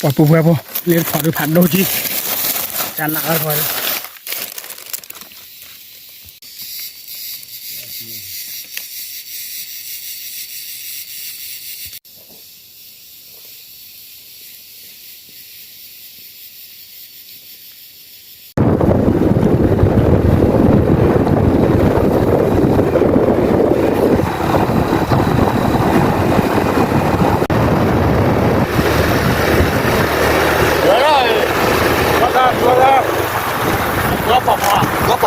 ပှၤပူၤပှဲၤဖိ လ့တဖီဒုးဖးဒိၣ်ကံ တၢ်နးလီၤတဖီဒုး လၢပှၤပှၤ လၢပှၤပှၤ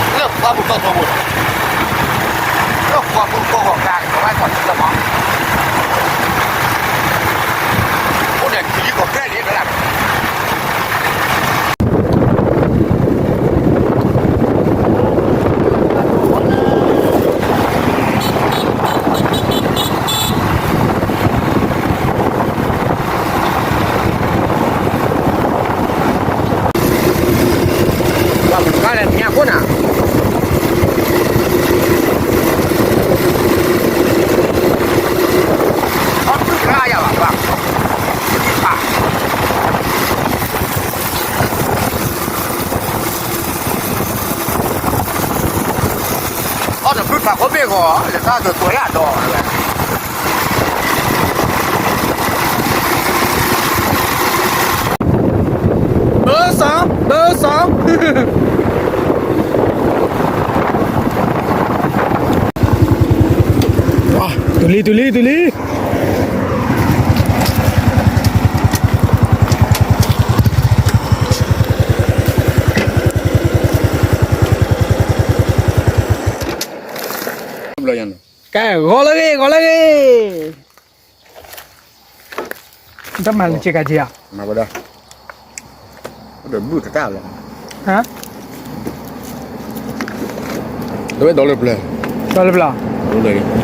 လၢပှၤပူၤတီတီပူၤ လၢပှၤပူၤတီတီပူၤ ကဝဲထီၣ်လၢမး အိၣ်ဒီးခံလံကီၢ်ကျဲလံလၢ ပှၤပူၤတခါလဲၣ် မ့ၢ်အဃိန့ၣ် အီၣ်တဖုခါယၤဘၣ်ဘၣ် အီၣ်တဖုဖးခိၣ်ဘ့ၣ်ဂီၤ လၢတၢ်ကတိၤယၤဒီး ဘၢစီၤ ဘၢစီၤ တုၤလံ တုၤလံ တုၤလံ ကဲ ဂီၤလၢဂ့ၤ ဂီၤလၢဂ့ၤ တၢ်မၤလၢက့ၤကၤက့ၤဧါ မၤဝဲဒၣ် ဒီးဘုၣ်တတၢ်လီၤ ဟါ ဒီးဝဲဒီးလၢပျၢၤ ဒီးလၢပျၢၤ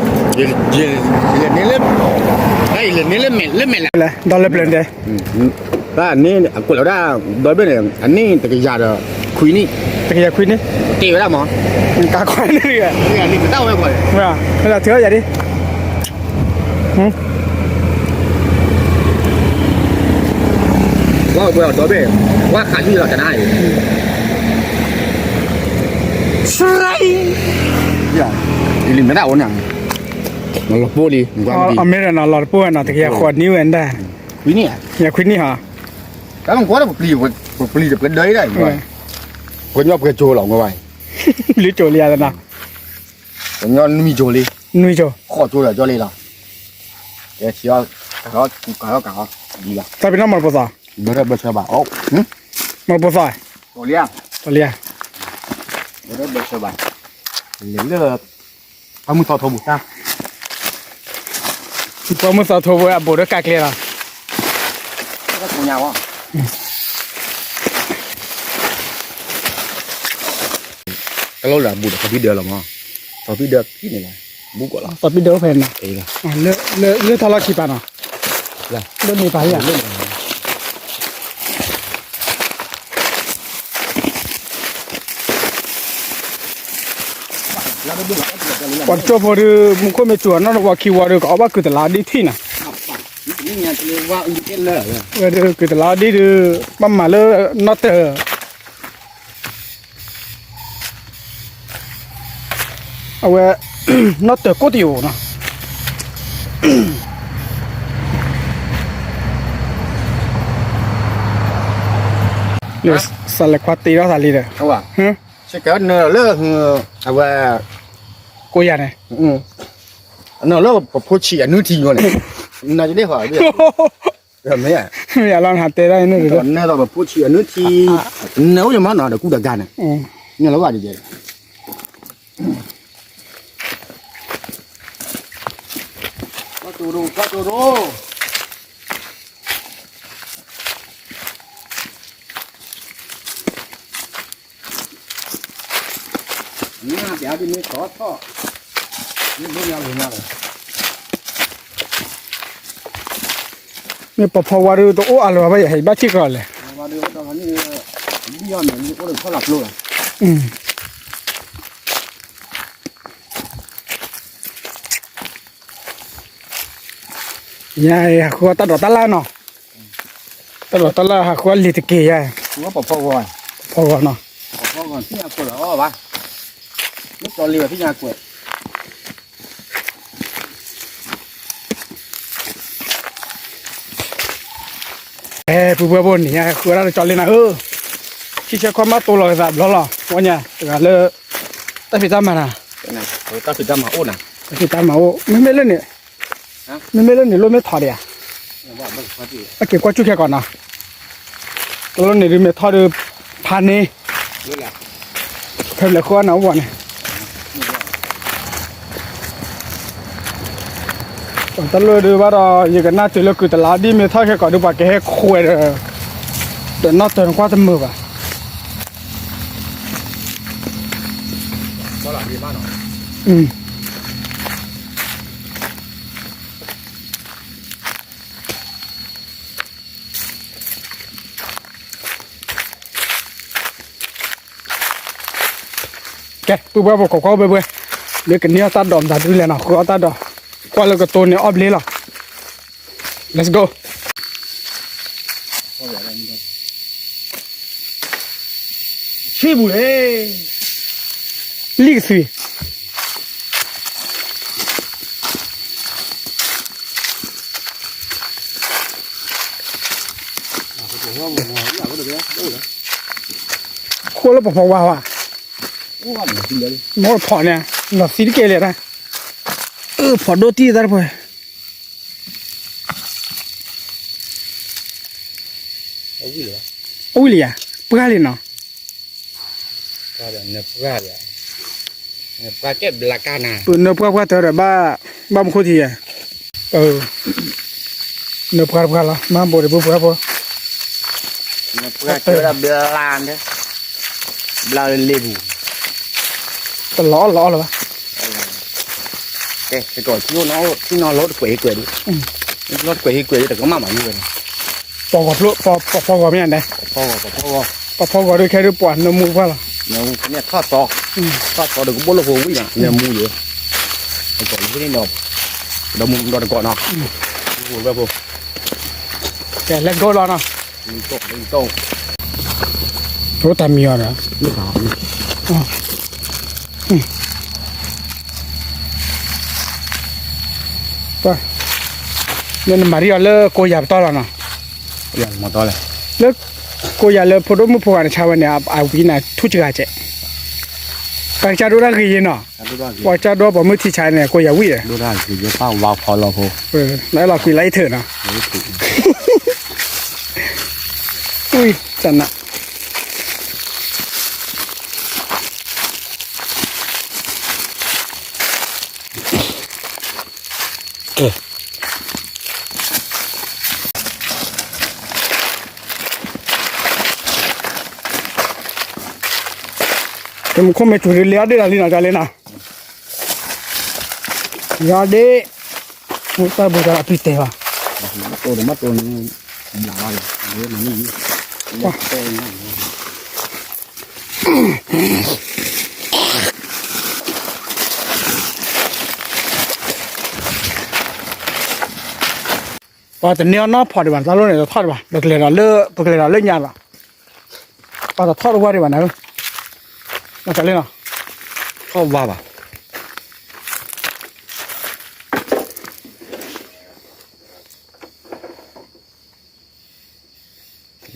ယလဲၤန့ၢ်လၢ ယလဲၤန့ၢ်လၢမဲာ် လၢမဲာ်လဲၣ် ဒီးလၢပျၢၤတဲ တၢ်န့ၣ် အကွဲးလီၤဒၣ် ဒီဘ့ၣ်န့ၣ် အန့ၣ်တကယၤဒီး ခွံနံၣ် တကယၤခွံနံၣ် တ့ဝဲဒၣ်မး တၢ်ခွဲနံၣ်တဂၤ တ့ဝဲဒၣ်မး ဝဲဒၣ်ထုးယၤဒ် ဝဲပှဲၤအီၤဒီဘ့ၣ် ဝဲခးဆူလီၤတနါအံၤ လံမ့ၢ်ဒၣ်အိၣ်န့ၣ် လီၤပှိၢ်လံ အမ့ၢ်ဒီးနီၤ လီၤတပှိၢ်ဝဲနီၤ တကယၤဃိးနံၣ်ဝဲဒၣ် ခွံနံၣ် ယၤခွံနံၣ်ဟီ တၢ်မကွၢ်ဒီး ပပျံၤတပှဲၤဒၢဒၣ်အံၤ ပှၤကညီပှဲၤကၠိလီၤ ငိဘၣ် ဘျုးကၠိလံယၤသနာ် ပှၤကညီနွံကၠိလံ နွံကၠိ ဃိးကၠိဒီးကၠိလံလီၤ ကဲထံအီၤ ကၤထီၣ်ကၤထီၣ်ကၤထီၣ် ဒ်လီၤ တၢ်ပ့ၤနီၣ်မၤတပိၢ်သီ ဘၢထၢၣ်ဘၢဆၢဘၣ် မၤတပိၢ်သီ တီၤလံဧါ တီၤလံဧါ ဘၢထၢၣ်ဘၢဆၢဘၣ် လဲၤလၢ ပှၤမုၢ်သီထိပူၤတၢ် ပှၤမုၢ်သီထိပူၤအဘူးဒီးကးကျဲလီၤ တၢ်လီၢ်လၢအဘူးဒီးသီဖံဒၢလီၤမး သီဖံဒၢဖံန့ၣ်လီၤ ဘူးကီးလီၤ သီဖံဒၢအိၣ်ဖဲန့ၣ် လၢထီလီၢ်ခံပၤနီၤ လၢန့ၣ်ပၤဧါ ပှၤတကၠိဖိဒုး မူခိၣ်မ့ၢ်စူၤအနီၢ်တဝီခံဝီဒီး ကအီၣ်ဘၣ်ကုၢ်တလးဒ်ထံၣ်နီၤ ဝဲဒုးကုၢ်တလးဒ်ဒုး ဘၣ်မၤလၢနီၢ်တၢၤ အဝဲ နီၢ်တၢၤကိၣ်တယိာ်နီၤ စးလဲၤခွါတ့ထီၣ်သးလံဒီး စကဲနၢၤလၢ အဝဲ ကိးယၤန့ၣ် နၢၤလၢပဖိဆံးအနုထံညိန့ၣ် နၢၤကဒ့ၣ်ဃီ မ့ၢ် မ့ၢ်အလီၤနတဲဒၣ်န့ၣ် နၢၤလီၤပဖိဆံးအနုထံ နၢၤအိၣ်ယမၤနီၤဒီးကူဒီးဂၤန့ၣ် နၢၤလီၤဘၣ်ဒ်ယဲ ကီၢ်တိၢ်ရိၣ် ကီၢ်တိၢ်ရိၣ် မ့ၢ်ပဖီဝါဒုးတအိၣ်အလီၤဘၣ်ယဟဲဘၣ်ထံၣ်ကီးလဲၣ် ဘံၣ်အီၤန့ၣ် မ့ၢ်အိၣ်ဒီးဖီလာ်ဖျိလီၤ အ ညါအံၤ ဟးဃုအီၣ်တၢ်ဒိးတၢ်လၣ်နီၤ, တၢ်ဒိးတၢ်လၣ်ဟးဃုအီၣ်လံၤတက့ၢ်ယါ, ပဖီဂီၤ, ပဖီဂီၤနီၤ, ပဖီဂီၤသ့ၣ်ညါကွဲးလီၤအီၣ်ဘၣ်, မ့ၢ်ကၠီလ့ဘၣ်သ့ၣ်ညါကွဲး အဲ ပုၢ်ဝဲၢ်ဖိန့ၣ် ဟဲဃုအီၣ်တၢ်လၢကၠီလ့နၤဧၢ, ခံဆၢခီမးတိၢ်လီၤကသးဘျီလီၤ, ဝဲညါတဂၤလၢ တၢ်ဖံးတၢ်မၤနၤ, တၢ်ဖံးတၢ်မၤအိၣ်နၤ, တၢ်ဖံးတၢ်မၤအိၣ် မ့မ့ၢ်လၢန့ၣ်, မ့မ့ၢ်လၢန့ၣ်လိၣ်မ့ၢ်ထီၣ်ဒံးဧါ, အက့ၤကွၢ်စူၣ်ခဲကီးနီၤ, တလိၣ်န့ၣ်ဒုးမ့ၢ်ထီၣ်ဒုး ဖးန့ၣ် ဖဲလဲၣ်ဃုအီၣ်နၤအိၣ်ဘၣ်န့ၣ် တၢ်လၢဒုးဘၣ်ဒီး ယကနၣ်တုၤလၢကုၢ်တလးဒ်မ့ၢ်ထီၣ်ခဲကီးဒုး ပှၤကဟဲခွဲးဒီး ဒီးနီၢ်တၢၤနကွၢ်တမုာ်ဘၣ်. ကဲ ပုၢ်ဝဲၢ်ဖိ ခိးကွၢ်အိၣ်ဘှဲဘှဲ, မ့ၢ်ကန့ၢ်အီၣ်တၢ်ဒိးမတၤဒုလဲၣ်နီၤ, ဃုအီၣ်တၢ်ဒိး, ကွၢ်လၢကတိၤန့ၣ်အီၣ်ဘျ့လီၤ. Let's go. ဆံပူၤလဲၣ်, လံၣ်ကသွံၣ် ခိၣ်လၢပဖီဝါဝါ, မ့ၢ်ဖီၣ်န့ၣ် လီၤသံတကဲလၢၤတၢ်, အၢ ဖီၣ်ဒိၣ်တံၢ်တၢ်တပှဲၤ, အဝံၣ်လံဧါ, ပှၢ်လံနီၤ. ပှၢ်ကဲဘျးကါနၤ, ပနၢပှၢ်ပှၢ်တၢ်ဒီး ဘၣ်မူခိၣ်ထံးယဲ, နၢပှၢ်တပှၢ်လီၤ မၤဘိးဒီးပှၢ်ပှၢ်ဖိ, နၢပှၢ်တၢ်ဒီးဘျး, ဘျးလၢလ့ပူၤ, တလီၤအီၣ်လီၤအီၣ်လၢၤဘၣ်. ကဲ စ့ၢ်ကီး ထံနီၣ်လီၤတကွဲးဟ့ကွဲးဒုး, လီၤတကွဲးဟ့ကွဲးဒုး တကမၣ်မးမ့ၢ်ဝဲန့ၣ်, ပှၤဂီၤဖျိ ပှၤဂီၤမ့ၢ်ဒဲး, ပှၤဖီဂီၤဒုး ခဲဒုးပှၤနၢမူတပှၢ်လီၤ, ထီၣ်သီ, ထီၣ်သီဒီးကဘိၣ်လိာ်ဖိဝံၣ်နီၤ နၢမူယဲ, စ့ၢ်ကီးလၢန့ၣ်ဒီး, ဒီးမူဒီးတကိးနီၤ, ဝဲဖိ, ကဲ let's go လီၤနီၤ, တၢ်မံၤအီၤဒီး နမၤရံအီၤလၢကိးယၤပတီၢ်လီၤနီၤ, လၢ ကိးယၤလၢဖိဒိၣ်မုၣ်ဖိဂၤန့ၣ် ဆါဝဲန့ၣ် အဝံၤန့ၣ် ထူၣ်စှၤကဲး, ပှၤကစၢ်ဒိၣ်တၢ်ဂ့ၤယဲနီၤ, ပှၤကစၢ်ဒိၣ်ပိာ်မုၣ်ထံဆါန့ၣ် ကိးယၤဝံၣ်ဒီး, လၢလီၤကွံာ်လၢအံၤထၢၣ်နီၤ, ဝံၣ်တနၤ ကဲ မူခိၣ်မ့ၢ်စူၤဒုး လ့အီၣ်ဒ့ၣ်လီၤလံနီၤ ကၢ်လ့နီၤ, လ့အီၣ်ဒ့ၣ်, မူတၢ်ဘိးတၢ်အပျံၤတဲဘၣ်, ပှၤတန့ၢ်အီၣ်နီၢ်ဖီၣ်ဒံးဘၣ် တၢ်လိၣ်န့ၣ် တထီၣ်ဒံးဘၣ် ပကလဲၤဒီးလၢ ပကလဲၤဒီးလၢညါလီၤ, ပှၤတထီၣ်တဝါဒံးဘၣ်နၤ, မၤတၢ်လၢနီၤ, ထီၣ်ဝါဘၣ်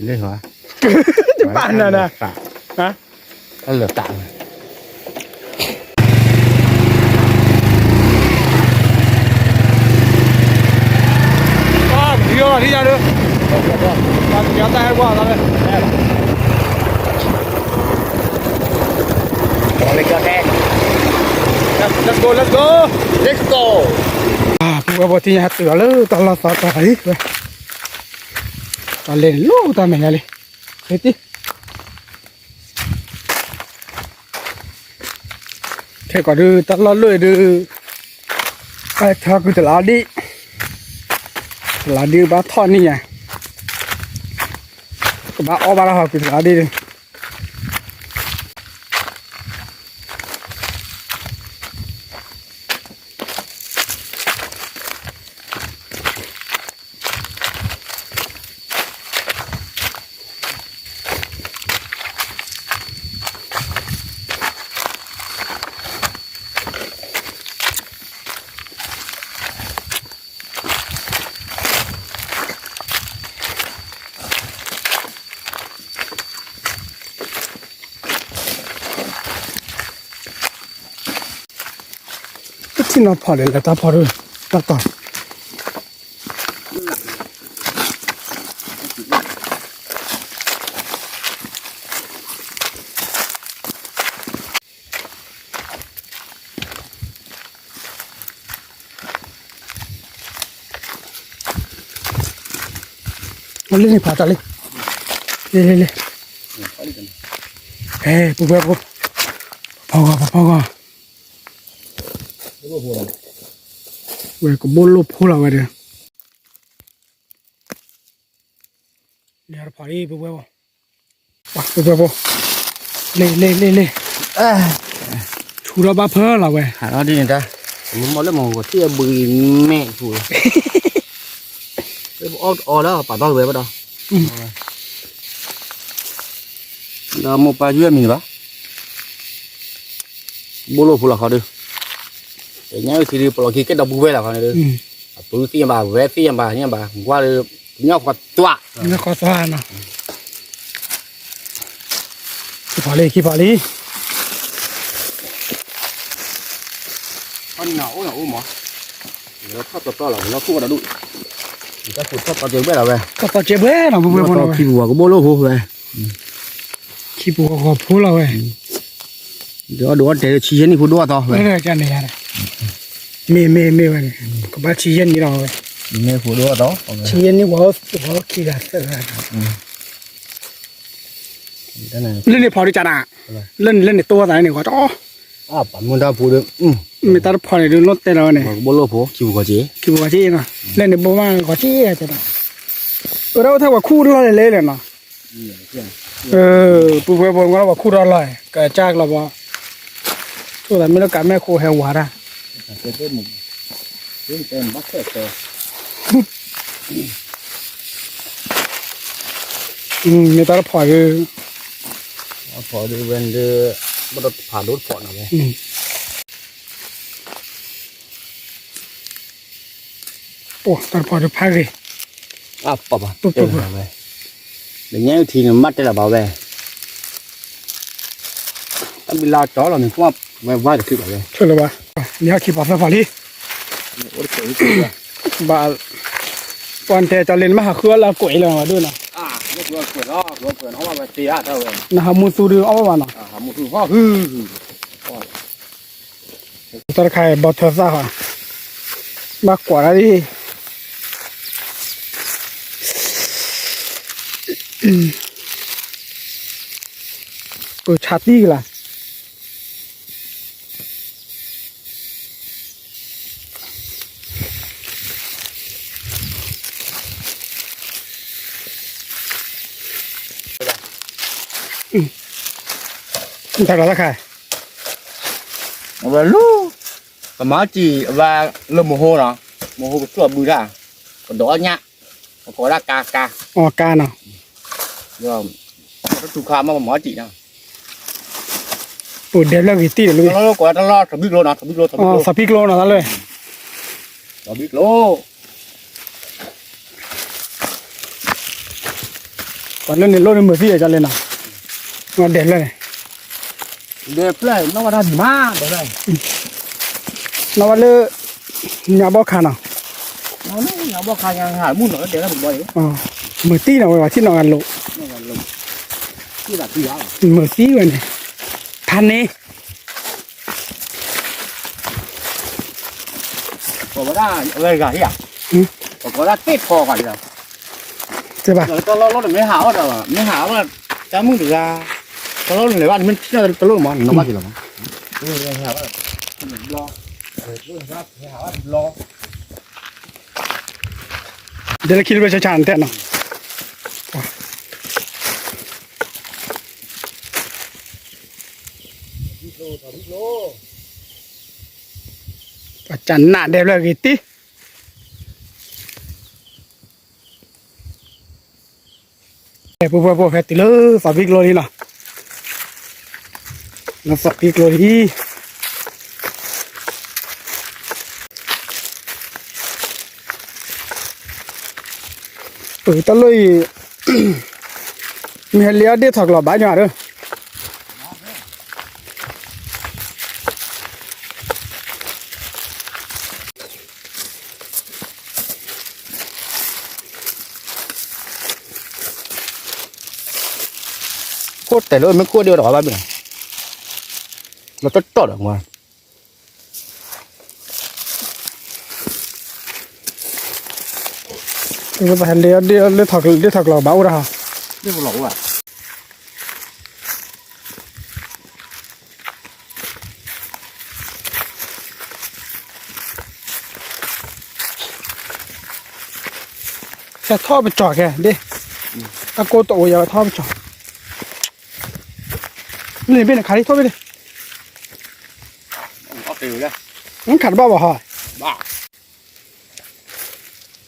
လၢ, တဘၣ်နၤနၤ, တၢ်လၢတၢ်လၢ, ပှၤကဒံလီၤထံၣ်ညါဒီး, ပှၤကဒံတၢ်ဟဲကွၢ်လီၤ, ပှၤကဒံ, let's go let's go let's go, ပှၤဖိသ့ၣ်ညါဟဲတုၤလီၤလၢ တၢ်လီၢ်သီတၢ်လီၢ်အံၤ, တၢ်လဲၤန့ၣ်လိၣ်တၢ်မဲာ်ညါလံ, ဟဲတံၢ် ခဲကီးဒုး တၢ်လီၢ်လၢဒုး, ဘၣ်ထီၣ်ကုၢ်တလးဒ့ၣ်, တလးဒ့ၣ်ဘၣ်ထီၣ်န့ၢ်ညါ, ကဘၣ်အီၣ်ဘၣ်တၢ်ဟီၣ်ကုၢ်တလးဒ့ၣ်ဒုး. နီၢ်ဖီၣ်လဲၣ် လဲၤတၢ်ဖီၣ်ဒုး တၢ်တီၢ် လၢန့ၣ်ဖးတၢ်လံ, လံ လံ လံ, ဟဲ ပူၤဝဲဖိ, ဖီဂီၤ ဖီဂီၤ, ဝဲကဘိၣ်လိၣ်ဖိလီၤဝဲဒီး, လဲၤတဖီၣ်လံ ပူၤဝဲဖိ, ပူၤဝဲဖိ, လံ လံ လံ လံ, ဆူထီၣ်ဘၣ်ဖၢလီၤဝဲ, ဟးထီၣ်ဒ်န့ၣ်တၢ်, မ့ၢ်လၢမ့ၢ်ဂီၤထံၣ်အဘှံးမဲာ်ပူၤ, လၢပအီၣ်အီၤလၢပာ်တီၢ်ဝဲဘၣ်ဒီး, ဒီးမိၢ်ပၢ်ယွဲၢ်မံၤန့ၣ်ဘၣ်, ဘိၣ်လိၣ်ဖိလီၤခီဒုး, တညါအုၣ်ထံဒုး ပလီၢ်ခံကဲဒီးပူၤဝဲလီၤခီန့ၣ်ဒုး, အပုၢ်သ့ၣ်ညါဘၣ် ဝဲသ့ၣ်ညါဘၣ် ညါဘၣ် ကွၢ်ဒုး, ပညီဃီသွါ, ပညီဃီသွါနီၤ, ခံဖီၣ်လံ ခံဖီၣ်လံ, အနၢ်အိၣ်နၢ်အိၣ်မး, ထီၣ်တီတီလီၤ ပလီၢ်ခိၣ်ဝဲဒီးဒူၣ်, တၢ်ခိၣ်ထီၣ်တီစဲးဘှဲလီၤဝဲ, ထီၣ်တီစဲးဘှဲလီၤ ပူၤဝဲဖိလီၤဝဲ, ခံပူၤဂီၤဖိလီၤဝဲ, ဒုးအီၣ်ဒုးအီၣ်တဲဆံယဲၢ်နံၣ်ဖိဒိၣ်အသီဝဲ, မ့ၢ်မ့ၢ်မ့ၢ်ဝဲန့ၣ်, ကဘၣ်ဆံယဲၢ်နံၣ်လီၤဝဲ, မ့ၢ်ဖိဒိၣ်အသီ, ဆံယဲၢ်နံၣ်ဝဲ, ဝဲခံဂၤသၢဂၤ, လၢန့ၣ်ဖီၣ်ဒုးကနၤ, လၢန့ၣ် လၢန့ၣ်တိၢ်သးန့ၣ်ဂီၤတီ, မ့ၢ်တၢ်တဖီၣ်န့ၣ်ဒုး လိၣ်တဲလီၤဝဲန့ၣ်, ဘိၣ်လိၣ်ဖိ ခံပူၤဂီၤက့, ခံပူၤဂီၤက့နီၤ, လၢန့ၣ်ဘိၣ်မးဂီၤက့, အဝဲဒၣ်အိၣ်ထဲပှၤခူၣ်လီၢ်လဲၣ်လဲၣ်လဲၣ်နီၤ, ပူၤဝဲဖိ မ့ၢ်လၢပှၤခူၣ်ထီၣ်လီၢ်, ကစၢ်ကလီၤဘီ, ဆိသးမ့ၢ်လၢကးမဲာ်ခိၣ်ဟဲဝၤတၢ်, မ့ၢ်တၢ်တဖီၣ်ဒုး, တၢ်တဖီၣ်ဒုးဝဲဒုး, ဘၣ်တဖးဒိၣ်တဖီၣ်နီၤဝဲ, တၢ်တဖီၣ်ဒုးဖးဂ့ၤ, ပှၤပှၤ, တညါအုၣ်ထံန့ၣ် မ့ၢ်တဲလီၤဘၣ်ဝဲ, တၢ်ဘံလါကၠီလီၤန့ၣ် ကွၢ်ဝဲဝါတချုးဘၣ်ဝဲ, ချုးလၢၤဘၣ်, မ့ၢ်ဟဲခံပှၤသၢပှၤလံ, ဘၣ်, ပှၤတဲကၠီလ့ၣ် နမ့ၢ်ဟးဃုအီၣ်လၢအကွဲးလီၤဒိၣ်နီၤ, နဟးမူသူဒုးအီၣ်ဘၣ်နီၤ, တၢ်တခါအံၤ ဘီထၢသၣ်ဟီ, ဘၣ်ကွၢ်တၢ်ဒ် ပဆါတံၢ်ကလါ, တၢ်လီၤတၢ်ခါ, အဝဲလူ, ကမၤစံၣ်အဝဲလၢမဟိနီၤ, မဟိကစူၣ်အဘုတၢ်, ကဒီးအီၣ်ညၣ်, ပကိးဒၣ်ကါကါ, အီကါနီၤ, တတူၢ်ခါမ့ၢ်ပမၤစံၣ်နီၤ, ပဒဲဖျၢၣ်ဂ့ၤတံၢ်ဒီးလၢ, ကိးတၢ်လီၢ်ထီဘံကျိနီၤ, ထီဘံကျိ, ထီဘံကျိနီၤတၢ်လၢ, ထီဘံကျိ ပှၤလၢန့ၣ်လိၣ်န့ၣ်မုာ်သံအကလဲၣ်နီၤ, ဒဲးဖျၢၣ်န့ၣ်, ဒဲးဖျၢၣ်နီၣ်ဘၣ်တၢ်ဒံးမး, ဒဲးဖျၢၣ်, နီၣ်ဘၣ်လၢ, ညါဘီၣ်ခါနီၤ, ညါဘီၣ်ခါ, မုာ်တံၢ်နီၤဝဲ ပှၤထံၣ်နီၣ်ဂၤလိာ်, မုာ်သံဝဲန့ၣ်, ဖးန့ၢ် ပဝဲဒၣ်အဝဲတဂၤဟံၣ်ဧါ, ပကိးဒၣ်သ့ၣ်ဖီကွၢ်လံလီၤ, တလီၢ်လီၢ်တမ့ၢ်ဟးအီၣ်ဒီး, မ့ၢ်ဟးအီၣ်, တၢ်မုၣ်တဂၤ, တလီၢ်လီၢ်န့ၣ်ဘၣ် နမ့ၢ်ထံၣ်တလီၢ်မး နနီၣ်ဘၣ်က့ၤလီၤမး, ဘျီ, ဘျီ, ဒ်လၢခံတဘျီဆါဆါနတဲနီၤ, ပှၤကနၣ်ဒဲးဖျၢၣ်ဂ့ၤတံၢ်, ပှၤပှၤပှၤဖဲတုၤလၢသးဘံကျိလံနီၤ, လၢသးဘံကျိလံ ပတၢ်လိၣ်အံၤ, မ့ၢ်ဟဲလံအီၣ်ဒ့ၣ်ထီၣ်ကျီၤဘၣ်ညီဒီး, ဟဲ အိၣ်တဲာ်လၢမ့ၢ်ခိၣ်ဒံးဝဲတဂၤဘၣ်ဘၣ်နီၤ, လီၤတီၢ်တီၢ်ဒီးမၤ, လၢထီၣ်ကျီၤဘၣ်အိၣ်တၢ်ဟီ, ကဲထီၣ်ပကၠီၤခဲဒ်, တၢ်ကိၢ်တအိၣ်ယၤဝဲထီၣ်ပကၠီၤ, န့ၣ်ဘ့ၣ်န့ၣ်ခးလံထိၣ်ဘ့ၣ်လံ, နခးတဘၣ်ဘၣ်ဟီ, အိၣ်ဒံးဒ်န့ၣ်,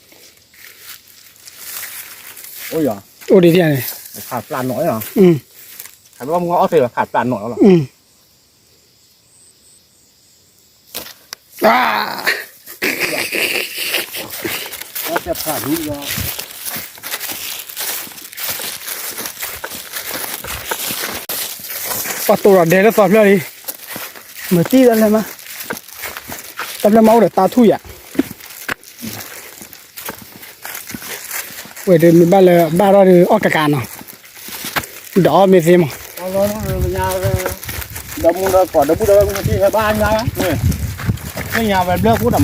ခးပျၢ်နီၣ်လီၤ, ခးပျၢ်နီၣ်လီၤ, ပှၤတိၢ်ဒီးဒဲလၢသီဖျၢၣ်လံ, မၤတံၢ်တၢ်ဖျၢၣ်မး, တၢ်ဖျၢၣ်မးအိၣ်ဒီးတၢ်ထူၣ်ယၤ ဝဲဒၣ်မ့ၢ်ဘၣ်လၢဘၣ်ထီၣ်ဒီးအီၣ်ကကးနီၤ, ဒီးအီၣ်မ့ၢ်သ့မး, ဒီးမူဒီးကိးဒီပုၢ်ဒီဝဲၢ်မုၢ်ထံၣ်ဘၣ်ညါ, သ့ၣ်ညါဝဲဘျၢၣ်ခိၣ်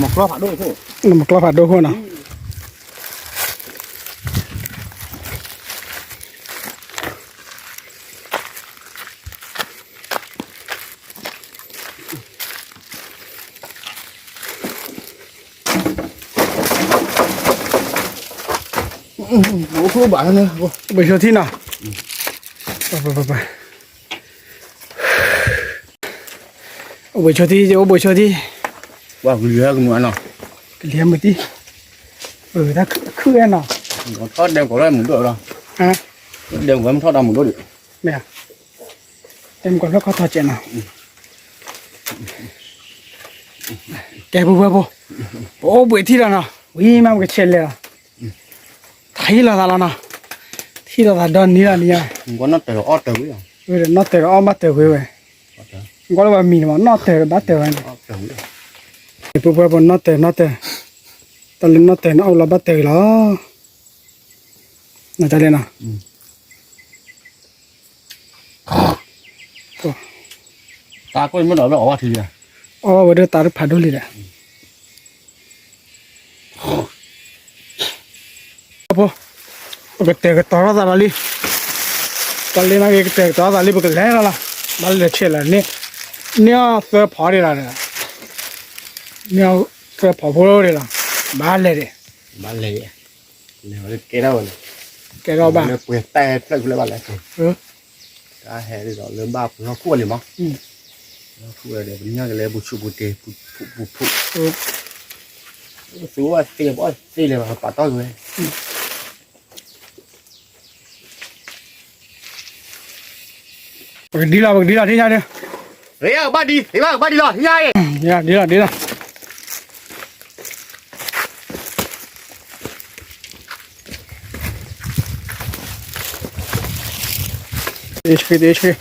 ဒီးမၤကျီဖးဒိၣ်ခိၣ်, မၤကျီဖးဒိၣ်ခိၣ်နီၤ. အိၣ်ဘှံးဆိထံနီၤ, အိၣ်ဘှံးဆိထံအိၣ်ဘှံးဆိထံ, ကလံၤဟဲကမုာ်နီၤ, ကလံၤဟဲမုာ်ထံ, တၢ်ခုၣ်အဲနီၤ, ထီၣ်ဒဲကီးလၢမုာ်ဒိၣ်လီၤ, ဒဲကီးမ့ၢ်ထီၣ်ဒီးမုာ်ဒိၣ်ဒံး, မ့ၢ် တဲမ့ၢ်ကီးဖျၢၣ်ခီထီၣ်စဲးနီၤ, ကဲပူၤပှဲၤဖိ, ပအိၣ်ဘှံးထံလီၤနီၤ, ဝံၤမးပကဆဲးလဲၤလီၤ, ထံၣ်လိာ်သးလီၤနီၤ, ထံၣ်လိာ်သးဒီနံၤလီၤနံၤ, နီၢ်တၢၤဒီးအီၣ်ဘၣ်တၢၤကွံာ်ဝဲ, ကွၢ်လၢပှၤမံၤန့ၣ်မးနီၢ်တၢၤဘၣ်တၢၤဝဲန့ၣ်, ပူၤပှဲၤဖိနီၢ်တၢၤနီၢ်တၢၤ, တၢ်လၢနီၢ်တၢၤန့ၣ်အီၣ်လီၤဘၣ်တၢၤလီၤ, နတၢ်လဲၣ်နီၤ တၢ်ကိၢ်မ့ၢ်ဒီးလၢအီၣ်ဝဲထံယၤ, အီၣ်ဝဲဒၣ်တၢ်တဖးဒိၣ်လံဒီး, ဖိ, ပကတဲာ်ကတီၤထီၣ်သးလီၤလံ, တၢ်လၢနာ်က့ကတဲာ်ကတီၤထီၣ်သးလံ ပကလဲၤလီၤလီၤ, ဘၣ်လဲၤဆဲးလီၤန့ၣ်, န့ၢ်အီၣ်သၢဖီဒံးလီၤ, န့ၢ်အီၣ်သၢဖီဖိဒံးလီၤ, ဘၣ်လဲၤဒံး, ဘၣ်လဲၤ လဲၤဝဲလၢကဲထီၣ်ဝဲန့ၣ်, ကဲထီၣ်ဘၣ်, လၢပှဲၤတဲဖျၢၣ်ဖျၢၣ်ဘၣ်လဲၣ်, တၢ်ဟဲဒ်သိးလၢဘၣ်ပှဲၤဟီၣ်ခိၣ်လံမး, ဟီၣ်ခိၣ်ဒီးပညီကလဲၤပူၤဆူၣ်ပူၤတ့ၤပူၤဖူး, သူဝဲသ့ၣ်ဘၣ်သ့ၣ်လဲၤပာ်တီၢ်က့ၤဝဲ ပကဒံလီၤ ပကဒံလီၤ ထံၣ်ညါဒ်, ဘၣ်ဒံ, ဘၣ်ဒံလီၤ ထံၣ်ညါအံၤ, ဒံလီၤ ဒံလီၤ, တ့ဆှံ တ့ဆှံ.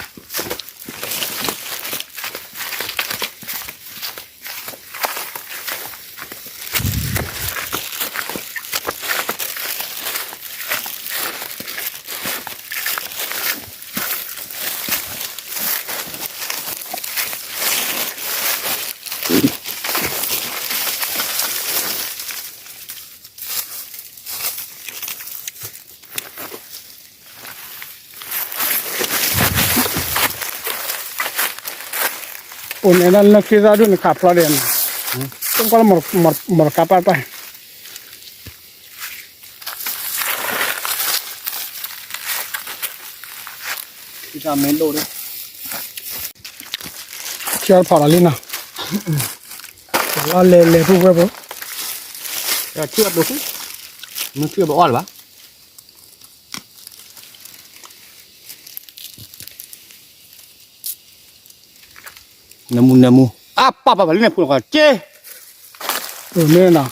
Ônê dá lǿn khít dá dúne khả plot đèn. Tôm kó lơ mor kapa pa. Khi ta mến đồ đấy. Khi ta phỏ là lên nào. Lo lê lê bu bu bu. Khi ta đồ. Nó khi ta bỏ là bác. Nà mù nà mù. Á, pà pà pà lí nè phù nò kò chê. Mê nò.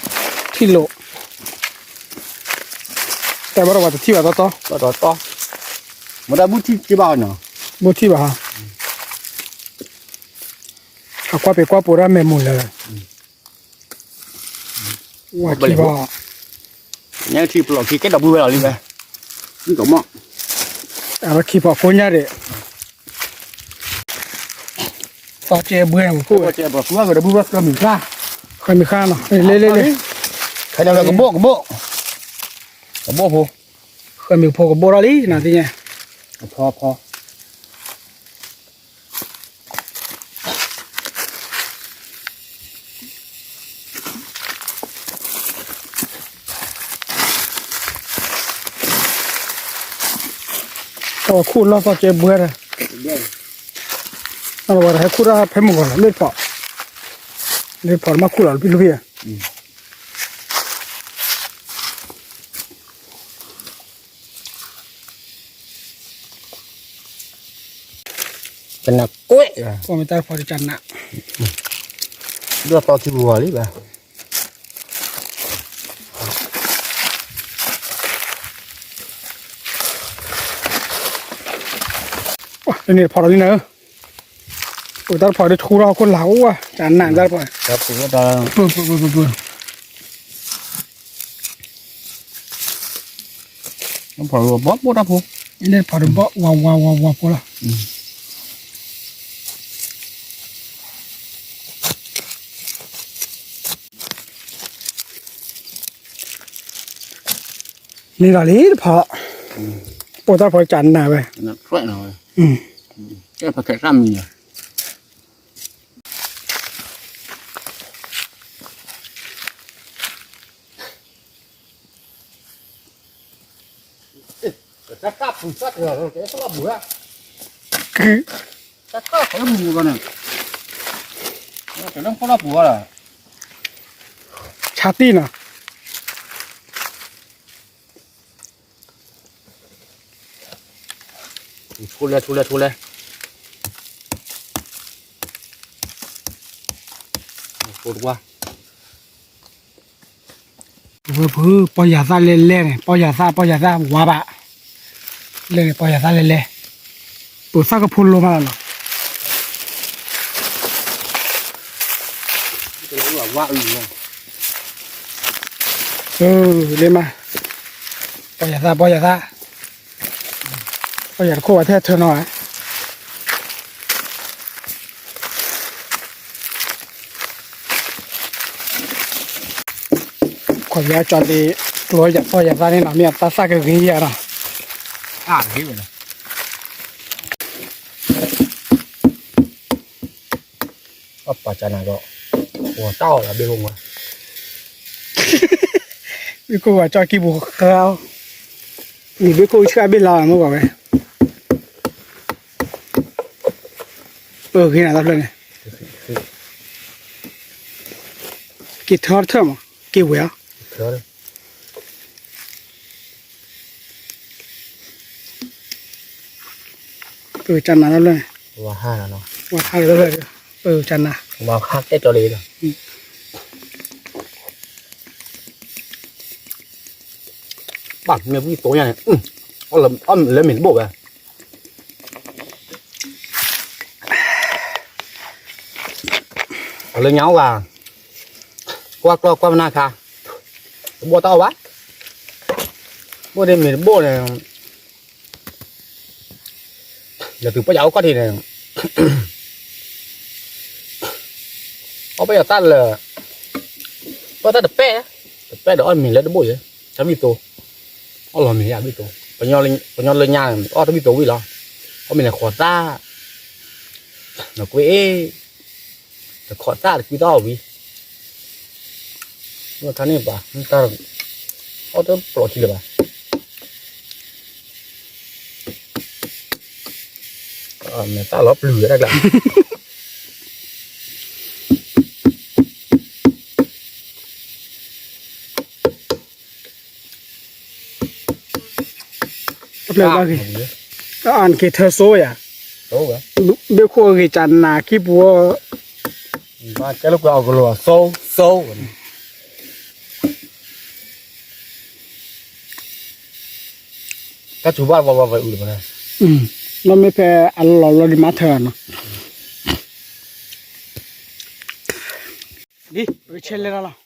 Thí lộ. Tè bá rò bà tè thí bà tó tó. Tó tó tó. Mò đá bút thí chê bà nò. Bút thí bà hả? À, qua pè qua pù rá mè mù lờ. Wa khi phọ. Nhá khi phọ khi cái đầu bư vào đi về. Ní cậu mọ. À, khi phọ khối nhá để. ကဲဘှဲ ကဲဘှဲ ဃၢမုၢ်ဃၢ်နီၤ လဲၤလဲၤလဲၤ ကဘိၣ် ကဘိၣ် ကဘိၣ်ဖိ ဃၢမုၢ်ဖိကဘိၣ်ထီၣ်လံနီၤ သ့ၣ်ညါ ဖီဖီ တၢ်ဝဲခူၣ်လီၢ်သီကဲဘှဲဒီး တၢ်ဝဲဟဲခူၣ်တၢ်ဖဲမုၢ်ဂီၤလီၤ လၢတဖီ လၢတဖီမ့ၢ်ခူၣ်လီၤ လၢဖံ ကနၣ်ကွဲး ပှၤမ့ၢ်တၢ်တဖီတကနၣ် ဒိၣ်သီခံပူၤဂီၤလံဘၣ် တန့ၢ်တဖီဒီးလံနၤဧၢ ပတၢ်တဖီဒ်ထူထီၣ်ခိၣ်လၢ်အိၣ်ဝဲ ကနၣ်တၢ်တဖီ ပူၤပူၤပူၤပူၤ တၢ်တဖီဘီၣ်ဘိၣ်တၢ်ဖိ န့ၣ်တဖီတဘီၣ် ဝါဝါဝါဝါဖိလီၤ န့ၣ်ဒီးလံတဖီ ပိာ်တၢ်တဖီကနၣ်ဝဲ ကဲဖးခဲစၢ်မံၤန့ၣ် တၢ်တၢ်ပူၤစၢ်တၢ်လီၤ တၢ်တၢ်ပူၤ တၢ်တၢ်လီၤပူၤန့ၣ် တၢ်တၢ်လီၤပူၤလီၤ ဆါတံၢ်နီၤ ထိလဲၣ် ထိလဲၣ် ထိလဲၣ် ထိတကွၢ် ဝဲဖု ပီၢ်ယၤသၣ်လဲလဲၣ်န့ၣ် ပီၢ်ယၤသၣ် ပီၢ်ယၤသၣ် ဝါဘၣ် လဲၣ်န့ၣ် ပီၢ်ယၤသၣ်လဲလဲၣ် ပသၣ်ကဖိလိမးလီၤနီၤ လၢမး ပီၢ်ယၤသၣ် ပီၢ်ယၤသၣ် ပီၢ်ယၤတခိၣ်ဝဲထဲထၢနီၤ ခွါယၤကၠီလံ ကျိယၤပီၢ်ယၤသၣ်န့ၣ်နီၤ မ့ၢ်အတၢ်သၣ်ကဂ့ၤယၤနီၤ အဂ့ၤဝဲနီၤ အပာ်ကနၤဒီး ဝၤတၢ်အီၣ်လၢဘ့ၣ်ခိၣ်မး ဘ့ၣ်ခိၣ်ဝၤကၠီကံပူၤဃါအီၤ နံၤဘ့ၣ်ခိၣ်ဆှၢဘ့ၣ်လါမ့ၢ်ဘၣ်ဝဲ ပဂ့ၤနၤတဖျၢၣ်န့ၣ် က့ၤထၢတထၢၣ်မး က့ၤဝဲၤအီၤ ပကနၤတဖျၢၣ်န့ၣ် ဝၤဟးလီၤ ပကနၤ ဝၤဟးကဲကၠီလံ ဘၣ်မ့ၢ်ဝံၣ်တိညါန့ၣ် အီၣ်လၢမ့ၤတဘိၣ်ဝဲ အီၣ်လၢညါအိၣ်ဘၣ် ကွၢ်ကျီၢ်ကွၢ်မနါခါ တဘိၣ်တၢ်အီၣ်ဘၣ် ဘိၣ်ဒ်မ့ၤတဘိၣ်န့ၣ် လၢသုပီၢ်ယၤအိၣ်ခီၣ်ထံးန့ၣ် အီၣ်ပီၢ်ယၤသၣ်လၢ ပီၢ်သၣ်တပဲၢ် တပဲၢ်ဒီးအီၣ်မ့ၤလၢတဘိၣ်ယဲ တၢ်ဝံၣ်သိ အီၣ်လီၤမ့ၤယၤဝံၣ်သိ ပညီလၢညါန့ၣ် အီၣ်တၢ်ဝံၣ်သိဝံၣ်လီၤ အီၣ်မ့ၤန့ၣ်ဃိးသၣ် နကွ့အ့ၣ် တခီးသၣ်တကွံသၣ်အီၣ်ဝံၤ မ့ၢ်ခါန့ၣ်ပှၤ မ့ၢ်တၢ် အီၣ်တပျီၤခံလၢၤဘၣ် မဲာ်သၣ်လီၤပျုၤဝဲဒၣ်ကျါ တၢ်အၢၣ်က့ၤထၢစိယၤ, ဘ့ၣ်ခိၣ်အဂ့ၤကနၤခံပူၤ, ဘၣ်ကဲလၢကွဲအီၤကလိၤ စိ စိ တၢ်စူၤဘၣ် ဝဲဝဲဝဲအုးလီၤ, နီၢ်မ့ၢ်ဖဲအလီၤလီၤဒံးမးထၢနီၤ, ဒ်ပကဆဲးလဲၤလီၤလီၤ,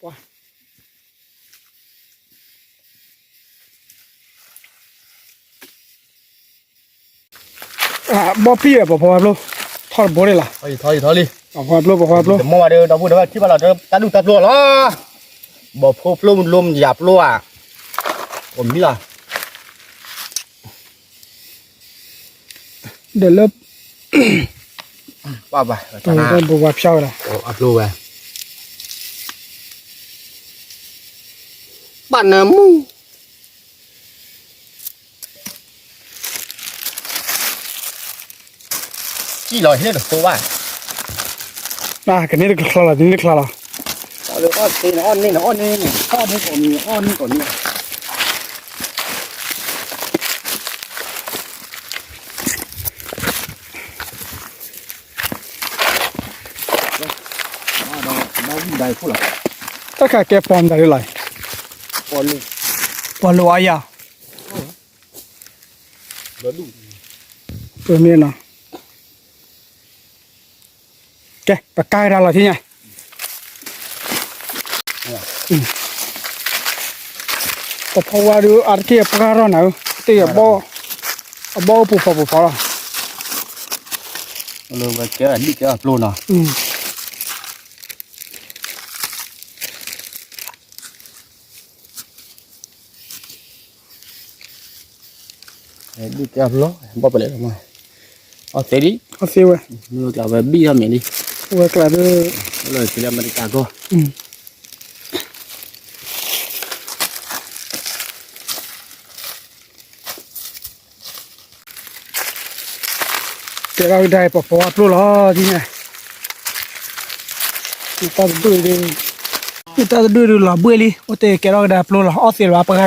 ပှၤ ဘီၣ်ပံၣ်ဝဲပီၤဖီဝဲဖျိ, ဆ ထီၣ်တဘိန့ၣ်လီၤ. ထီၣ်လံ ထီၣ်လံ. ပှၤဖီပျိ ပှၤဖီပျိ. တမီၢ်ဘၣ်ဒီး ဒီပုၢ်ဒီဝဲၢ်ထံၣ်ဘၣ်လီၤ တၢ်ဒူၣ်တၢ်ပျိလီၤ. ဘီၣ်ဖိပျိ လိမယၤပျိဧါ. အိၣ်မံလီၤ. ဒီးလၢ ပှၤဘၣ် ဘိဝါဖျါဝဲဒၣ် အပျိဝဲ ဘၣ်နၢမူ ကံၣ်လီၤဟ့ၣ်တသိဘၣ်. ကန့ၢ်တချါလီၤ ကန့ၢ်တချါလီၤ. အီၣ်န့ၢ်န့ၣ် အီၣ်န့ၢ်န့ၣ် အီၣ်န့ၢ်ကိးနံၤ အီၣ်န့ၢ်ကိးနံၤ. တၢ်ခါကဲပီၤမတၤဒ်လဲၣ်. ပီၤလိာ်အါယၤ. ပမ့ၢ်နီၤ ကဲ ပကါကဒါလီၤထံညါ ပဖီဝါဒုး အါတက့ၢ်ပှၢ်ထီၣ်နၤဧၢ တ့ၢ်အဘီ အဘီအိၣ်ပူၤဖီပူၤဖီလီၤ. ဝဲကဲဒံၣ်ကဲအပျိနီၤ. ဒုၣ်ကဲအဖျီ ဘီၣ်ပလဲၤလီၤမး အီၣ်သ့ဒံး အီၣ်သ့ဝဲ မ့ၢ်ကျးဝဲဘံၣ်ထီၣ်မဲာ်လံ ဝဲကျးဒုး လီၤစံးလၢအမဲရကၤကီၢ် ကဲထီၣ်ကဒါပှၤဖီဝါပျိလီၤ ဒ်န့ၣ် တၢ်တဒူၣ်ဒုး တၢ်တဒူၣ်ဒုးလီၤဘှ့ၣ်လံ အိၣ်တ့ၢ်ကဲထီၣ်ကဒါပျိလီၤ အီၣ်သ့လီၤပှၤလံ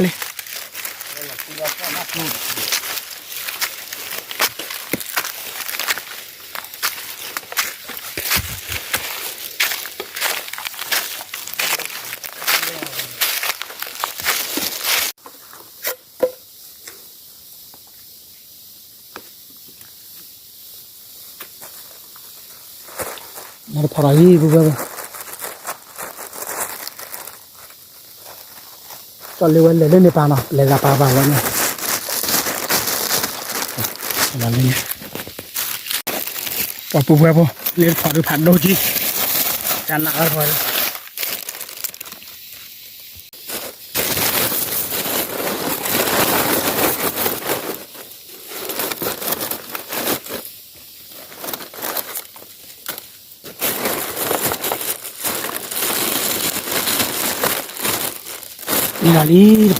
နတဖီၣ်ဒီးယံၤပူၤဝဲပူၤ ကၠီလ့ဝဲလဲၤလၢန့ၣ်ပၢ်နီၤ လဲၤဂၤပၢ်ပၢ်ဝဲန့ၣ် ပှၤပူၤဝဲပူၤ လ့တဖီၣ်ဒုးဖးဒိၣ်ကံ တၢ်နးအါထီၣ် မ့ၢ်လီၤလံတဖီၣ်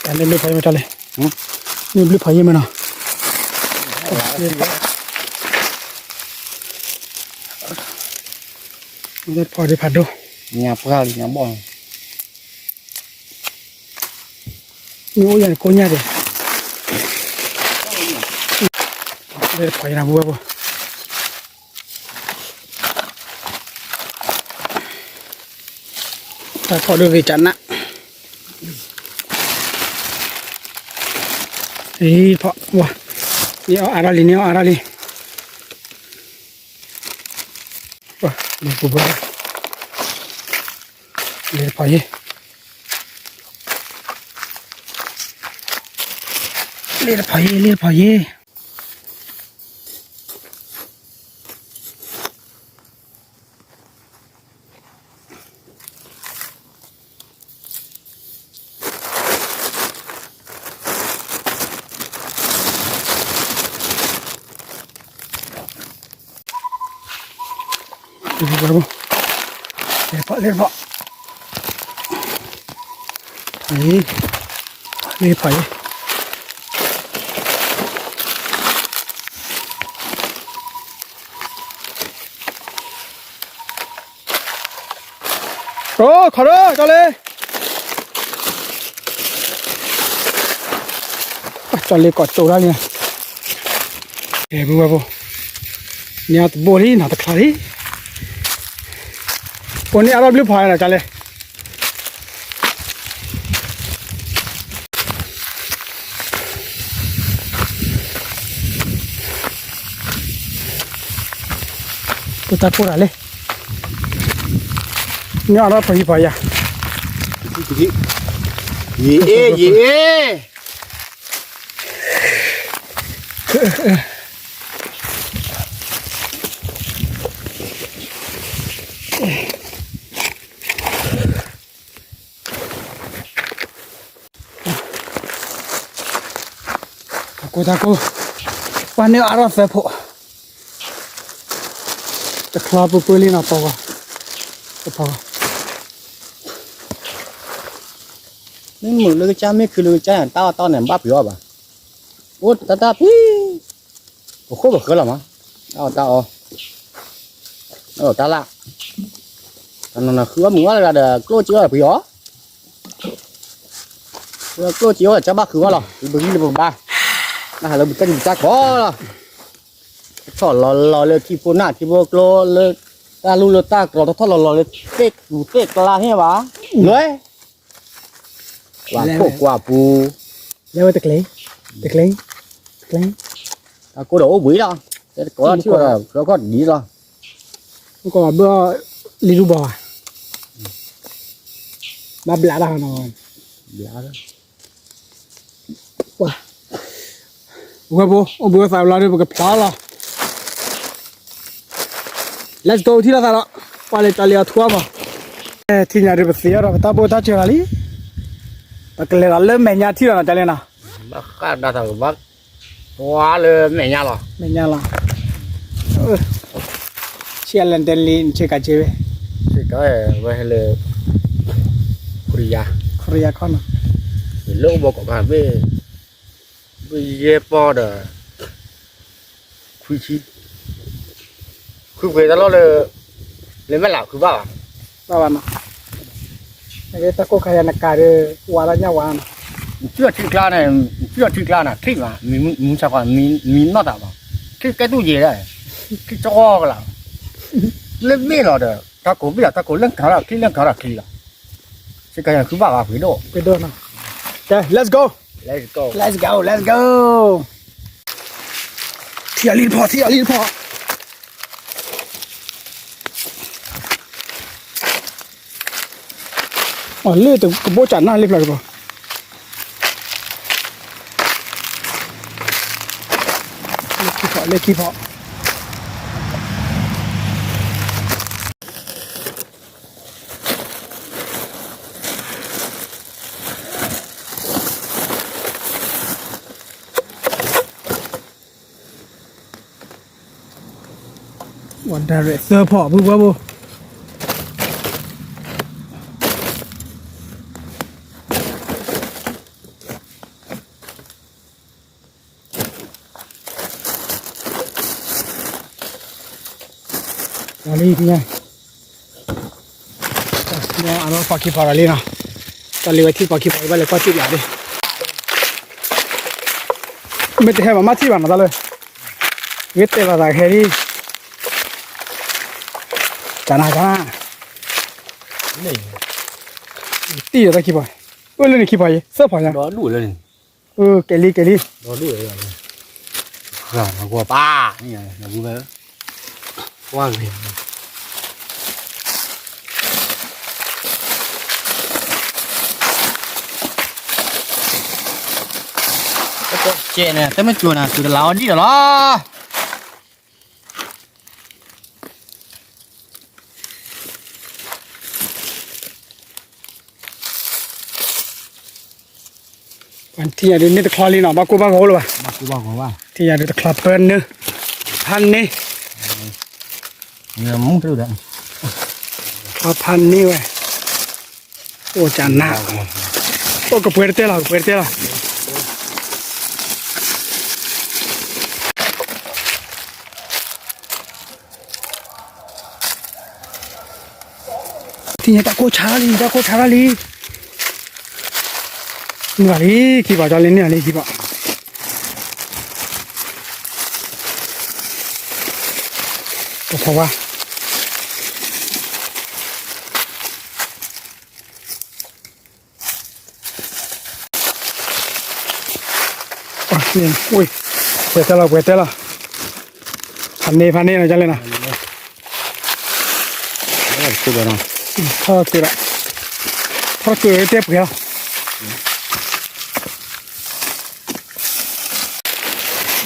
တၢ်န့ၣ်ဘျုးဖးယံာ်မးတၢ်လဲၣ် မ့ၢ်ဘျုးဖးယံာ်မးနီၤ တဖီၣ်ဒုးဖးဒိၣ် ညါပှၢ်လံညါဘီၣ် မ့ၢ်အိၣ်ယၤန့ၣ်ကိးညါဒဲး လ့တဖီၣ်ယံာ်နၤပူၤဝဲပူၤ တၢ်ဖီၣ်ဒုးဂ့ၤကနၣ် အံၤဖီၣ်ဝါ န့ၢ်အီၣ်အါထီၣ်လံ န့ၢ်အီၣ်အါထီၣ်လံ ပှၤ လ့ပူၤဘၣ် လ့တဖီၣ်ယံာ် လ့တဖီၣ်ယံာ် လ့တဖီၣ်ယံာ် လ့တဖီၣ် လ့တဖီၣ်ယံာ် အိ ခီဒိၣ် ကၠီလ့ ကၠီလ့ကိးကၠိဒၣ်လံ, ကဲ ပုၢ်ဝဲၢ်ဖိ, န့ၢ်အီၣ်တဘိလံနီၤ တချါလံ, အိၣ်န့ၢ်အါထီၣ်ဘျုးဖးနီၤ ကၠီလ့ ပတၢ်ကိၢ်တၢ်လံ, န့ၢ်အါထီၣ်ဖးယံၤဖးယၤ, ယံာ်အ့ၣ် ယံာ်အ့ၣ်, တၢ်ကိၢ်တၢ်ကိၢ်, ပှၤန့ၢ်အါထီၣ်သၢဖီ, တချီပှဲၤပှဲၤလံနီၤ ပီၤဂီၤ, တပီၤဂီၤ, မ့ၢ်မုာ်လၢကစၢ် မ့ၢ်ခုလၢကစၢ်န့ၣ် တၢ်အီၣ်တၢ်အီန့ၣ် ဘၣ်ပှ့ၤအီၣ်ဘၣ်, အိၣ်တၢ်တၢ်ဖံ ပဃိၣ်ပဃၢလီၤမး, တၢ်အီၣ်တၢ်အီ, တၢ်လၢ်, တနီၤနီၤဃုအီၣ်မုာ်အီၣ်လၢဂၤဒီး ကျိၣ်စ့အီၣ်ပှ့ၤအီၣ်, ကျိၣ်စ့အီၣ်ဒီး ကၢ်ဘၣ်ဃုအီၣ်လီၤ, ပဂံၢ်လၢပဘါ, နဟးလၢပတၢ်ဒံးတၢ်ကီလီၤ, ထီၣ်လီၤလီၤလၢထံဖိနၢ်ထံဖိကျိလၢ တၢ်လူၢ်လၢတၢ်ကြီ ထီၣ်ထီၣ်လီၤလီၤလၢသ့ၣ်ကူသ့ၣ်ကျါဟ့ၣ်ဘၣ်, လွဲ, ကွၢ်ခိၣ်ကွၢ်ပူၤ, လဲၤဝဲတကျဲ, တကျဲ, တကျဲ, တၢ်ကိၢ်ဒီးအိၣ်ဘှံးလီၤ, တဲတကိးထံၣ်ဝဲဒီး ဖျီခီၣ်ဒ်လီၤ, ကဘၣ်လံၤဒူဘီၣ်, ဘၣ်ဘျးတၢ်နီၤ, ဘျး ဝဲဖိ အိၣ်ဘှံးအိၣ်သးဘျီဒီး ပကဖျီလီၤ, Let's go ထံၣ်လိာ်သးလီၤ, ပှၤလဲၤကၠီလံအီၤထူအီၣ်မး, ထံၣ်ညါဒီးပသ့အီၤဒီး ပတၢ်ဘိၣ်တၢ်စၢၤလီၤလံ, ပကလဲၤဒီးလၢမဲာ်ညါထံၣ်လီၤနီၤ ကၠီလံနီၤ, ဘၣ်ဃးဒၣ်သးကဘၣ် ပှၤလၢမဲာ်ညါလီၤ, မဲာ်ညါလီၤ, ဆံးအလၢတဲလံ နဆ့ကၤစ့ဝဲ, ဆ့ကၤဝဲလၢ ခိရံယါ, ခိရံယါခီနီၤ, လၢအိၣ်ဘီကီးခါ ဘ့ၣ်ယဲၢ်ပီၢ်ဒီး ခွံဆံ, ဃုပှဲၤတၢ်လီၢ်လၢ လၢမဲာ်လးဃုဘၣ်ဘၣ်, ဘၣ်ဘၣ်နီၤ, တၢ်ကိၢ်ခါယၤနကၤဒီး ဝါဒၣ်ညၣ်ဝါနီၤ, နထံၣ်အီၤထံကျါန့ၣ် နထံၣ်အီၤထံကျါန့ၣ် ထံၣ်မး မံနီၢ်တၢ်ဘၣ်, ထံၣ်ကဲတူၢ်ယဲၢ်ဒၣ်, ထံၣ်ကီကလး, လၢဘ့ၣ်လီၤဒီး တၢ်ကိၢ်ဘ့ၣ်လီၤ တၢ်ကိၢ်လၢနကၤထီၣ်ချံ လၢနကၤထီၣ်ချံလီၤ, ဆ့ကၤယၤဃုဘၣ်ဘၣ်ပှ့ၤဒိၣ်, ပှ့ၤဒိၣ်နီၤ, ကဲ let's go, let's go, let's go, ထံၣ်အီၤလံတဖီ ထံၣ်အီၤလံတဖီ အီၤလၢတကဘိၣ်ကနၣ်လၢဖျါကဘီ လၢခံဖီ လၢခံဖီ ဝဲဒၣ်ရဲၣ်သၢဖီ ဖုဖုဖု လံ အဝဲပှၤခံဖီရၤလံနီၤ, တၢ်လံဝဲထံၣ်ပှၤခံဖီရၤလံနီၤ, တၢ်လံဝဲထံၣ်ပှၤခံဖီရၤလံ ဘၣ်လဲၤကွၢ်ထံၣ်ပၠးဒၣ်, မ့ၢ်တဟဲဘၣ်မၤထံၣ်ဘၣ်နီၤ တၢ်လၢ, ဂ့ၤတဲဘၣ်သးကဟဲလံ, ကနၤကနၤ, တံၢ်ဒီးတၢ်ခံဖီ, အိၣ်လၢန့ၣ်ခံဖီယဲ သၢဖီညါ, ကဲလံကဲလံ, ပၢ်, ကဲန့ၣ် တမ့ၢ်ကိၤနၤ ကိၤတလးအီၤဒံၣ်ဒီးလီၤ. ထံၣ်ညါဒုးန့ၢ်တချီလံနီၤ ဘၣ်ကိၢ်ဘၣ်ဂီၤလၢၤဘၣ်, ထံၣ်ညါဒုးတချီပၢနု, ဖးန့ၢ်, ချီဖးန့ၢ်ဝဲ, အိၣ်ကနၣ်, အိၣ်ကပှဲၤတတဲလီၤ ကပှဲၤတတဲလီၤ. ထံၣ်ညါတၢ်ကိၢ်ဆါလံ တၢ်ကိၢ်ဆါထီၣ်လံ, န့ၢ်ဘၣ်လံခံဘၣ် ကၠီလံန့ၢ်ဘၣ်လံခံဘၣ်, ပဖီဝါ ဝ့ၢ်, ပှဲၤတဲလီၤ ပှဲၤတဲလီၤ, ဖးန့ၢ် ဖးန့ၢ်လီၤ ကၠီလံနီၤ, ထီၣ်ကၢၤဒီး, ထီၣ်ကၢၤဒီးတဲပှဲၤလီ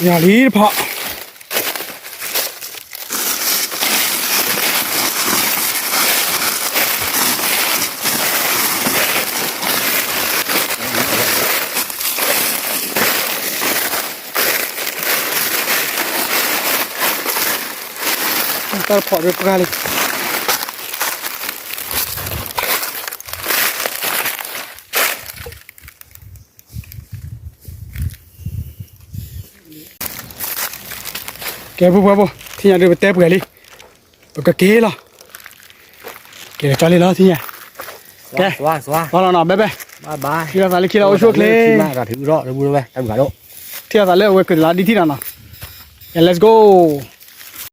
ၤ. ညၣ်လံတဖီ တၢ်တဖီဒုး ပှၢ်လံ. ကဲ ဖိဖိဖိ ထံၣ်ညါဒုး ပတဲပှဲၤလံ, ပကက့ၤလီၤ. ကဲ ကၠီလံလီၤ ထံၣ်ညါ, ကဲ ပှၢ်လီၤနီၤ ဘဲဘဲ, ထံၣ်လိာ်သးလၢခံလီၤ အိၣ်ဆူၣ်အိၣ်ချ့, ထံၣ်လိာ်သးလၢအဝဲကလါဒ်ထံၣ်နီၤနီၤ, ကဲ let's go.